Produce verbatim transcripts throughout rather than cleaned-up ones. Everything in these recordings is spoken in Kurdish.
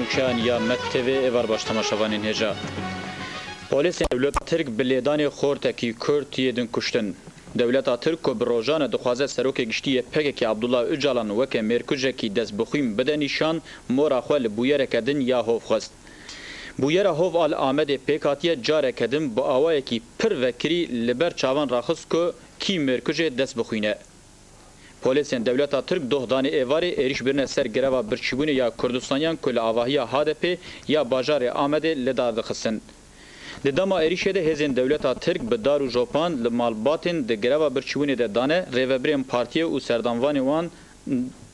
Şaniya Med T V êvar baş temaşevanên hêja. Polêsên dewleta Tirk bi lêdanê xortekî Kurd yê din kuştin. Dewleta Tirk ku bi rojan e dixwaze serokê giştî yê P K K Abdullah Ocalan weke mêrkujekî destbixwîn bide nîşan, mora xwe li bûyereke din ya hov xwest. Bûyera hov a li Amedê pêk hatiye careke din bi awayekî pir vekirî li ber çavan raxist ku kî mêrkujê destbixwîne. Polêsên dewleta Tirk doh danê êvarê êrîş birine ser greva birçîbûnê ya Kurdistaniyan ku li avahiya H D P ya bajarê Amedê li dar dixistin. Di dema êrîşê de hêzên dewleta Tirk bi dar û jopan li malbatên di greva birçîbûnê de dane, rêvebirên partiyê û serdanvanê wan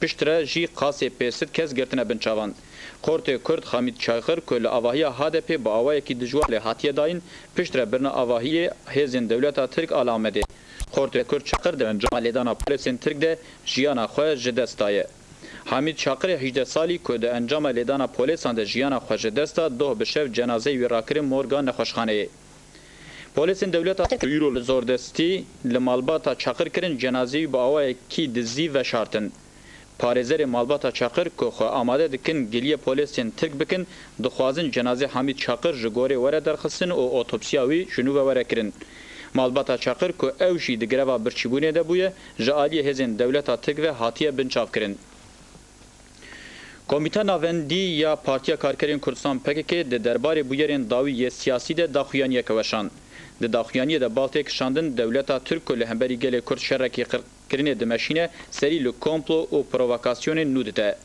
piştre jî qasê pênc sed kes girtine bin çavan. Xortê Kurd Hamîd Çakir ku li avahiya H D P bi awayekî dijwar lê hatiye dayîn, piştre birina avahiyê hêzên dewleta Tirk a li Amedê. Xortê Kurd Çakir di encama lêdana polêsên Tirk de jiyana xwe ji dest daye. Hamîd Çakirê hejdeh salî ku di encama lêdana polêsan de jiyana xwe ji dest da, doh bi şev cenazeyê wî rakirin morga nexweşxaneyê. Polêsên dewleta Tirk îro li zordestî li malbata Çakir kirin, cenazeyê wî bi awayekî dizî veşartin. Parêzerê malbata Çakir ku xwe amade dikin giliyê polêsên Tirk bikin, dixwazin cenazê Hamîd Çakir ji gorê were derxistin û otopsiya wî ji nû ve were kirin. Malbata Çakir ku ew jî di greva birçîbûnê de bûye, ji aliyê hêzên dewleta Tirk ve hatiye binçavkirin. Komîta Navendî ya Partiya Karkerên Kurdistan P K K di derbarê bûyerên dawî yê siyasî de daxuyaniyeke weşand. Di daxuyaniyê de bal tê kişandin dewleta Tirk ku li hemberî gelê Kurd şerekî qir- kirinê dimeşîne, serî li komplo û provokasyonên nû dide.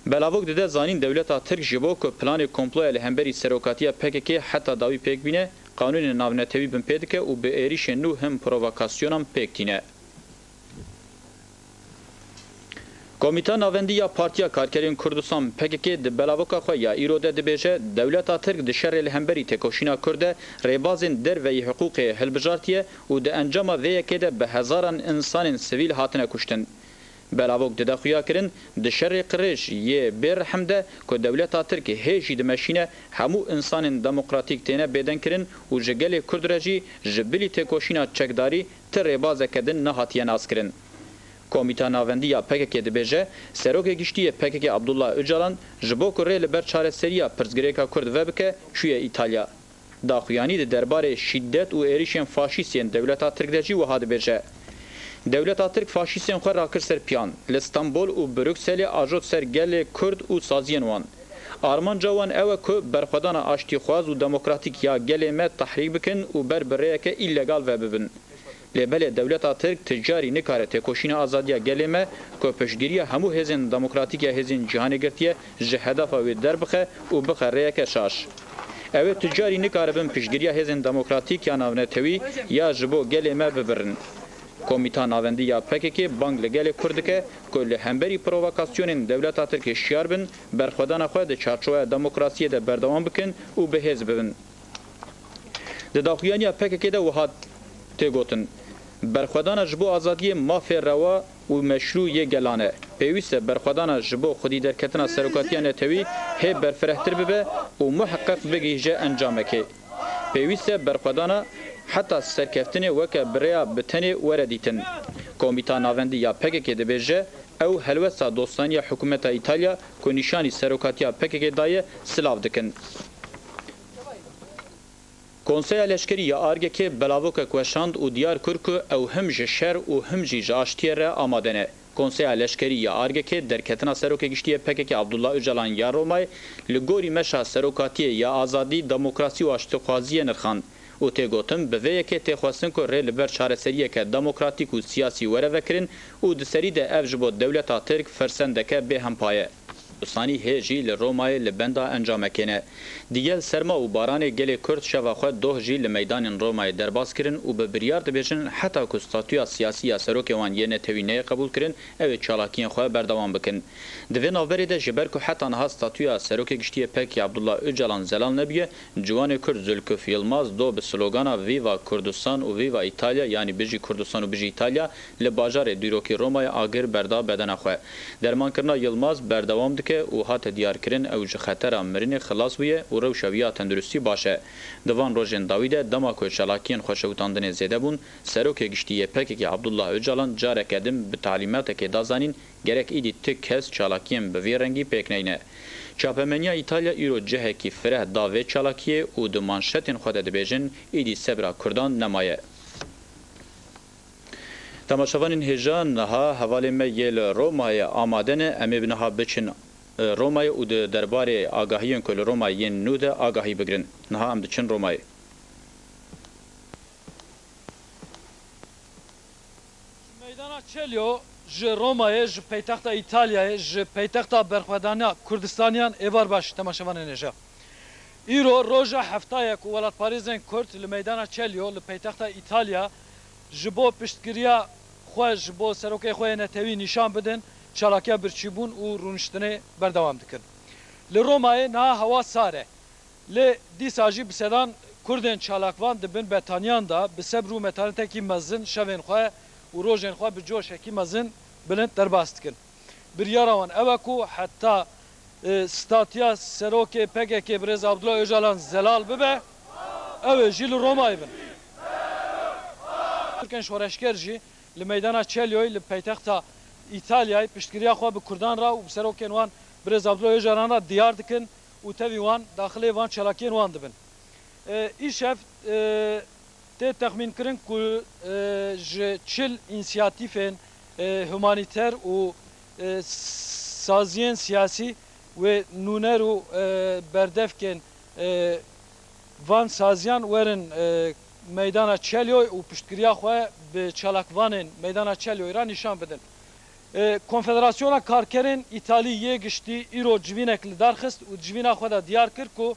Belavok dide zanîn dewleta Tirk ji bo ku planê komploya li hemberî serokatiya P K K heta dawî pêk bîne, qanûnên navnetewî binpê dike û bi êrîşên nû him provokasyonan pêk tîne. Komîta Navendî ya Partiya Karkerên Kurdistan P K K di belavoka xwe ya îro de dibêje, dewleta Tirk di şerê li hemberî têkoşîna Kurd de rêbazên derveyî hiqûqê hilbijartiye û di encama vê yekê de bi hezaran însanên sivîl hatine kuştin. Belavok dide xuyakirin, di şerê qirêj yê bê rihim de ku dewleta Tirk hê jî dimeşîne, hemû însanên demokratîk têne bêdengkirin û ji gelê Kurd re jî ji bilî têkoşîna çekdarî ti rêbazeke din nehatiye naskirin. Komîta Navendî ya P K K dibêje, Serokê Giştî yê P K K Abdullah Ocalan ji bo ku rê li ber çareseriya pirsgirêka Kurd vebike, çûye Îtalya. Daxuyanî di derbarê şîdet û êrîşên faşîst yên dewleta Tirk de jî wiha dibêje, Dewleta Tirk faşîstên xwe rakir ser piyan, li Stenbol û Brukselê ajot ser gelê Kurd û saziyên wan. Armanca wan ew e ku berxwedana aştîxwaz û demokratîk ya gelê me tehrîk bikin û ber bi rêyeke îlegal ve bibin. Lê belê dewleta Tirk ti carî nikare têkoşîna azadiya gelê me, ku piştgiriya hemû hêzên demokratîk ya hêzên cîhanê girtiye, ji hedefa wê derbixe û bixe rêyeke şaş. Ew ê tu carî nikaribin piştgiriya hêzên demokratîk ya navnetewî ya ji bo gelê me bibirin. Komîta Navendî ya P K K bang li gelê Kurd dike ku li hemberî provokasyonên dewleta Tirk hişyar bin, berxwedana xwe di çarçoweya demokrasiyê de berdewam bikin û bi hêz bibin. Di daxuyaniya P K K de wiha tê gotin, Berxwedana ji bo azadiyê mafê rewa û meşrû yê gelan e. Pêwîst e berxwedana ji bo xwedî derketina serokatiya netewî hê berfirehtir bibe û muheqeq bigihîje encamekê. Pêwîst e berxwedana heta serkeftinê weke bi rêya bi tenê were dîtin. Komîta Navendî ya P K K dibêje, ew helwesta dostaniya hikûmeta Îtalya ku nîşanî serokatiya P K K daye, silav dikin. Konseya Leşkerî ya Argekê belavokek weşand û diyar kir ku ew him ji şer û him jî ji aştiyê re amade ne. Konseya Leşkerî ya Argekê derketina Serokê Giştî yê P K K Abdullah Ocalan ya Romayê li gorî meşa serokatiyê ya azadî, demokrasî û aştîxwaziyê nirxand û tê gotin, bi vê yekê tê xwestin ku rê li ber çareseriyeke demokratîk û siyasî were vekirin û di serî de ev ji bo dewleta Tirk firsendeke bêhempa ye. Kurdistî hê jî li Romayê li benda encamekê ne. Digel serma û baranê gelê Kurd şeva xwe doh jî li meydanên Romayê derbas kirin û bi biryar dibêjin heta ku statûya siyasî ya serokê wan yê netewî neyê qebûlkirin, ew ê çalakiyên xwe berdewam bikin. Di vê navberê de ji ber ku heta niha statûya Serokê Giştî yê P K K Abdullah Ocalan zelal nebûye, ciwanê Kurd Zulkuf Yilmaz do bi slogana Viva Kurdistan û Viva Îtalya, yanî Bijî Kurdistan û Bijî Îtalya, li bajarê dîrokî Romayê agir berda bedena xwe. Dermankirina Yilmaz berdewam dike û hate diyarkirin ew ji xetera mirinê xilas bûye û rewşa wî ya tenduristî baş e. Di van rojên dawî de dema ku çalakiyên xweşewitandinê zêde bûn, Serokê Giştî yê P K K Abdullah Ocalan careke din bi talîmatekê da zanîn, gerek îdî ti kes çalakiyên bi vî rengî pêk neyne. Çapemeniya Îtalya îro cihekî fireh da vê çalakiyê û di manşetên xwe de dibêjin, Îdî sebra Kurdan nemaye. Temaşevanên hêja, niha hevalên me yê li Romayê amade ne. Em ê bi niha biçin, e, Romayê û di derbarê agahiyên ku li Romayê yên nû de agahî bigirin. Niha em diçin Romayê. Ji meydana Çelyo, ji Romayê, ji peytexta Îtalyayê, ji peytexta berxwedana Kurdistaniyan êvar baş, temaşevanên hêja. Îro roja hefta ye ku welatparêzên Kurd li meydana Çelyo, li peytexta Îtalya, ji bo piştgiriya xwe ji bo serokê xwe yê netewî nîşan bidin, çalakiya birçîbûn û rûniştinê berdewam dikin. Li Romayê niha hewa sar e. Lê dîsa jî bi sedan Kurdên çalakvan di bin betaniyan de bi sebr û metanetekî mezin şevên xwe û rojên xwe bi coşekî mezin bilind derbas dikin. Biryara wan ew e ku heta, e, statuya serokê P K K birêz Abdullah Ocalan zelal bibe, ew ê jî li Romayê bin. Tirkên şoreşger jî li meydana Çelyoyê li peytexta Îtalyayê piştgiriya xwe bi Kurdan re û bi serokên wan birêz Abdullah Ocalan re diyar dikin û tevî wan daxilê van çalakiyên wan dibin. E, îşev, e, tê texmînkirin ku, e, ji çil însiyatîfên, e, humanîter û, e, saziyên siyasî wê nûner û, e, berdevkên, e, van saziyan werin, e, meydana Çelyoy û piştgiriya xwe bi çalakvanên meydana Çelyoy re nîşan bidin. E, Konfederasyona Karkerên Îtalî yê Giştî îro civînek li dar xist û civîna xwe de diyar kir ku,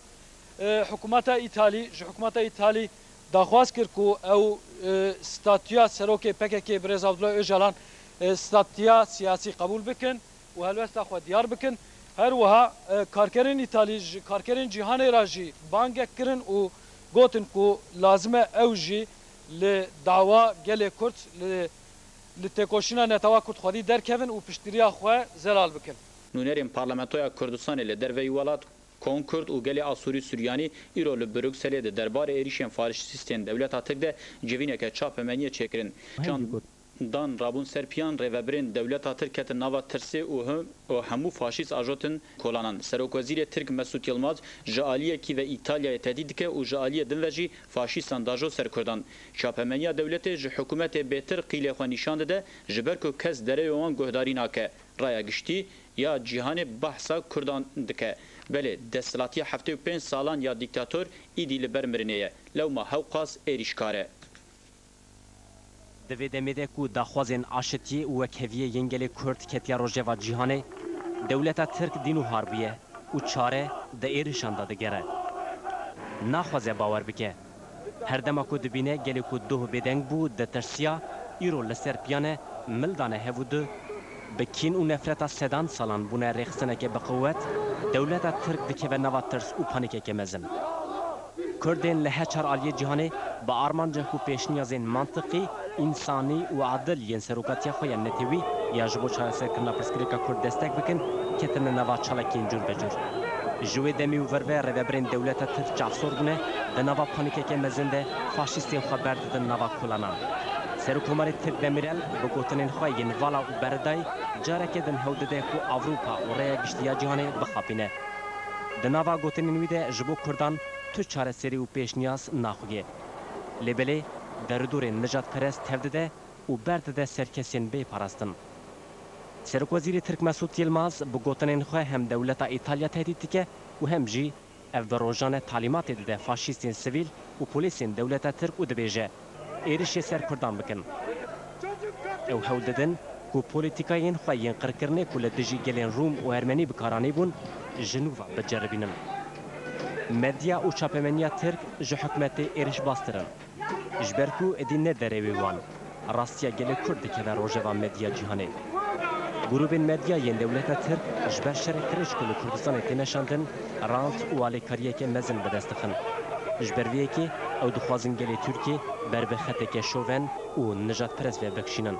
e, hikûmeta Îtalî, ji hikûmeta Îtalî daxwaz kir ku ew, e, statuya serokê P K K birêz Abdullah Ocalan, e, statuya siyasî qebûl bikin û helwesta xwe diyar bikin. Her wiha, e, karkerên Îtalî ji karkerên cîhanê re jî bangek kirin û gotin ku lazim e ew jî li dawa gelê Kurd, li, li têkoşîna netewa Kurd xwedî derkevin û piştgiriya xwe zelal bikin. Nûnerên Parlamentoya Kurdistanê li derveyî welat, Kon Kurd û gelê Asûrî Suryanî îro li Brukselê di derbarê êrîşên faşîstên dewleta Tirk de civîneke çapemeniyê çêkirin. Çand dan rabûn ser piyan, rêvebirên dewleta Tirk ketin nava tirsê û him û hemû faşîst ajotin kolanan. Serokwezîrê Tirk Mesût Yilmaz ji aliyekî ve Îtalyayê tehdît dike û ji aliyê din ve jî faşîstan dajo ser Kurdan. Çapemeniya dewletê ji hikûmetê bêtir qîlê xwe nîşan dide, ji ber ku kes derewê wan guhdarî nake. Raya giştî ya cîhanê behsa Kurdan dike. Belê, desthilatiya heftê û pênc salan ya dîktator îdî li ber mirinê ye. Lewma hewqas êrîşkar e. Di vê demê de ku daxwazên aşitiyê û wekheviyê yên gelê Kurd ketiye rojeva cîhanê, dewleta Tirk dîn û har bûye û çare di êrişan de digere. Naxwaze bawer bike. Her dema ku dibîne gelê ku doh bêdeng bû, ditirsiya, îro li ser piyan e, mil dane hev û du, bi kîn û nefreta sedan salan bûne rêxistineke bi qewet, dewleta Tirk dikeve nava tirs û panîkeke mezin. Kurdên li her çar aliyê cîhanê bi armancek û pêşniyazên mantiqî, însanî û adil yên serokatiya xwe ya netewî ya ji bo çareserkirina pirsgirêka Kurd destek bikin, ketine nava çalakiyên curbecur. Ji wê demê û vir ve rêvebirên dewleta Tirk çavsor bûne, di nava panîkeke mezin de faşîstên xwe berdidin nava kolanan. Serokkomarê Tirk Demîrel bi gotinên xwe yên vala û beredayî careke din hewl dide ku Ewropa û rêya giştî ya cîhanê bixapîne. Di nava gotinên wî de ji bo Kurdan tu çareserî û pêşniyaz naxuye. Lê belê derûdorên nijadperest tev dide û berdide ser kesên bê parastin. Serokwezîrê Tirk Mesût Yilmaz bi gotinên xwe hem dewleta Îtalya tehdît dike û hem jî ev bi rojan e talîmatê dide faşîstên sivîl û polîsên dewleta Tirk û dibêje, êrişê ser Kurdan bikin. Ew hewl didin ku polîtîkayên xwe yên qirkirinê ku li dijî gelên Rûm û Ermenî bi kar anîbûn, ji nû ve biceribînin. Medya û çapemeniya Tirk ji hikûmetê êrişbaztir in. Ji ber ku êdî ne derewê wan, rastiya gelê Kurd dikeve rojeva medya cîhanê. Grûbên medya yên dewleta Tirk ji ber şerê qirêj ku li Kurdistanê tê meşandin, rant û alîkariyeke mezin bi dest dixin. Ji ber vê yekê ew dixwazin gelê Tirkiyê ber bi xeteke şoven û nijadperest ve bikişînin.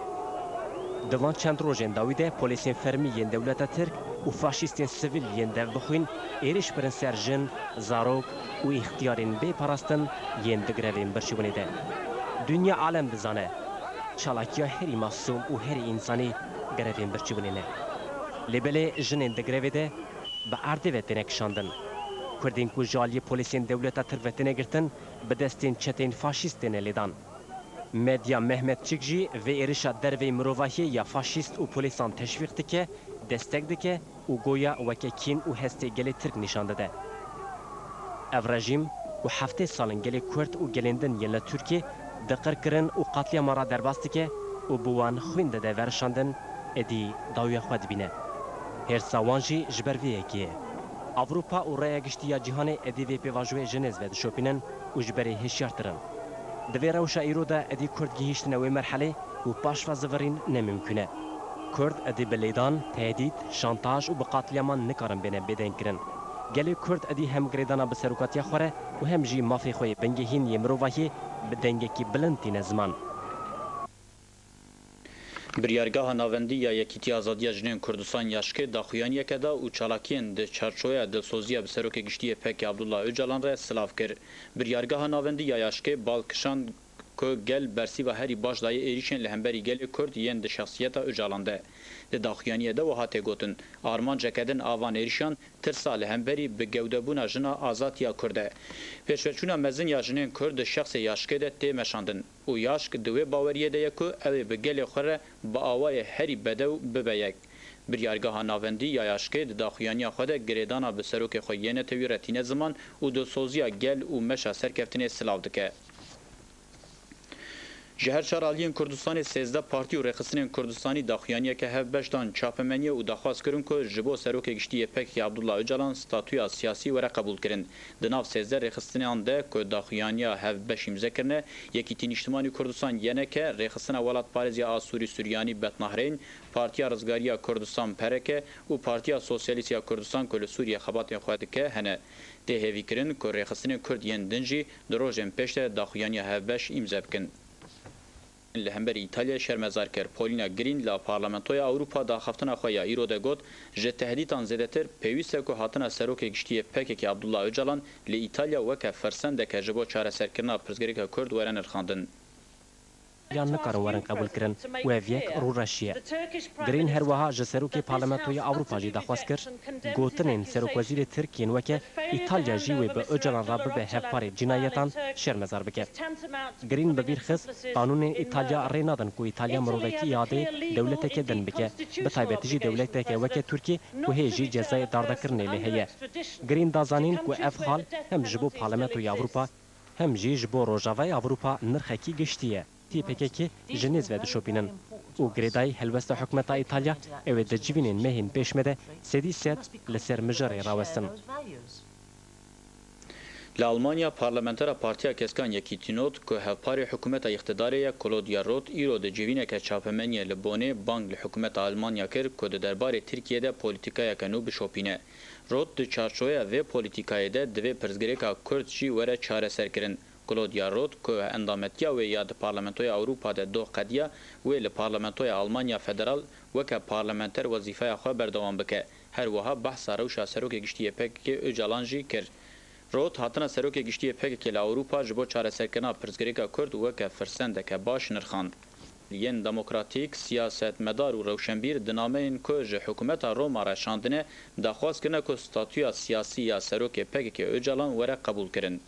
Di van çend rojên dawî de polîsên fermî yên dewleta Tirk û faşîstên sivîl yên devbixwîn êrîş kirin ser jin, zarok û îxtiyarên bê parastin yên di grevên birçîbûnê de. Dinya alem dizane, çalakiya herî masûm û herî însanî grevên birçîbûnê ne. Lê belê jinên di grevê de bi erdê ve têne kişandin. Kurdên ku ji aliyê polîsên dewleta Tirk ve têne girtin, bi destên çeteyên faşîst têne lêdan. Medya Mehmetçik jî vê êrişa derveyî mirovahiyê ya faşîst û polîsan teşwîq dike, destek dike û goya weke kîn û hestê gelê Tirk nîşan dide. Ev rejîm ku heftê sal in gelê Kurd û gelên din yên li Tirkiyê di qirkirin û qatliaman re derbas dike û bi wan xwîn dide verişandin, êdî dawiya xwe dibîne. Hêrsa wan jî ji ber vê yekê ye. Ewropa û raya giştî ya cîhanê êdî vê pêvajoyê ji nêz ve dişopînin û ji berê hişyartir in. Di vê rewşa îro de êdî Kurd gihîştine wê merhelê ku paş ve zivirîn ne mimkûn e. Kurd êdî bi lêdan, tehdît, şantaj û bi qatliaman nikarin bêne bêdengkirin. Gelê Kurd êdî hem girêdana bi serokatiya xwe re û hem jî mafê xwe yê bingehîn yê mirovahiyê bi dengekî bilind tîne ziman. Biryargeha Navendî ya Yekîtiya Azadiya Jinên Kurdistan, YAŞKê, daxuyaniyeke da û çalakiyên di çarçoweya dilsoziya bi Serokê Giştî yê PKKê Abdullah Ocalan re silav kir. Biryargeha Navendî ya YAŞKê bal kişand ku gel bersîva herî baş daye êrîşên li hemberî gelê Kurd yên di şexsiyeta Ocalan de. Di daxuyaniyê de wiha tê gotin, armanceke din a van êrîşan tirsa li hemberî bi gewdebûna jina azad ya Kurd e. Pêşveçûna mezin ya jinên Kurd di şexsê YAŞKê de tê meşandin û YAŞK di wê baweriyê de ye ku ew ê bi gelê xwe re bi awayê herî bedew bibe yek. Biryargeha Navendî ya YAŞKê di daxuyaniya xwe de girêdana bi serokê xwe yê netewî re tîne ziman û dilsoziya gel û meşa serkeftinê silav dike. Ji her çar aliyên Kurdistanê sêzdeh partî û rêxistinên Kurdistanî daxuyaniyeke hevbeş dan çapemeniyê û daxwaz kirin ku ji bo Serokê Giştî yê PKKê Abdullah Ocalan statûya siyasî were qebûlkirin. Di nav sêzdeh rêxistinan de ku daxuyaniya hevbeş îmze kirine, Yekîtî Nîştimanî Kurdistan, Y N K, Rêxistina Welatparêz ya Asûrî Suryanî, Betnahreyn, Partiya Rizgariya Kurdistan, P R K, û Partiya Sosyalîst ya Kurdistan ku li Sûriyê xebatên xwe dike, hene. Tê hêvîkirin ku rêxistinên Kurd yên din jî di rojên pêş de daxuyaniya hevbeş îmze bikin. Li hemberî Îtalyayê şermezar kir. Polîna Green li Parlamentoya Ewropa di axaftina xwe ya îro de got, ji tehdîtan zêdetir pêwîst e ku hatina Serokê Giştî yê PKKê Abdullah Ocalan li Îtalya weke firsendeke ji bo çareserkirina pirsgirêka Kurd were nirxandin. Yan nikarin werin qebûlkirin û ev yek rûreşî ye. Green her wiha ji Serokê Parlamentoya Ewropa jî daxwaz kir, gotinên serokwezîrê Tirk yên weke Îtalya jî wê bi Ocalan re bibe hevparê cînayetan şermezar bike. Green bi bîr xist, qanûnên Îtalya rê nadin ku Îtalya mirovekî îadeyê dewleteke din bike, bi taybetî jî dewleteke weke Tirkiyê ku hê jî cezayê dardekirinê lê heye. Green da zanîn ku ev xal hem ji bo Parlamentoya Ewropa, hem jî ji bo Rojavayê Ewropa nirxekî giştî ye. Tî PKK ji nêz ve dişopînin û girêdayî helwesta hikûmeta Îtalya ew ê di civînên mehên pêş me de sedî sed li ser mijarê rawestin. Li Almanya parlamentera Partiya Keskan Yekîtî Not ku hevparê hikûmeta îqtidarê ye, Claudia Roth, îro di civîneke çapemeniyê li Bonê bang li hikûmeta Almanya kir ku di derbarê Tirkiyê de polîtîkayeke nû bişopîne. Roth di çarçoweya vê polîtîkayê de divê pirsgirêka Kurd jî were çareserkirin. Claudia Roth, ku endametiya wê ya di Parlamentoya Ewropa de doh qediya, wê li Parlamentoya Almanya Federal weke parlamenter wezîfeya xwe berdewam bike. Her wiha behsa rewşa Serokê Giştî yê PKKê Ocalan jî kir. Roth hatina Serokê Giştî yê PKKê li Ewropa ji bo çareserkirina pirsgirêka Kurd weke firsendeke baş nirxand. Yên demokratîk, siyasetmedar û rewşenbîr di nameyên ku ji hikûmeta Roma re şandine, daxwaz kirine ku statûya siyasî ya Serokê PKKê Ocalan were qebûlkirin.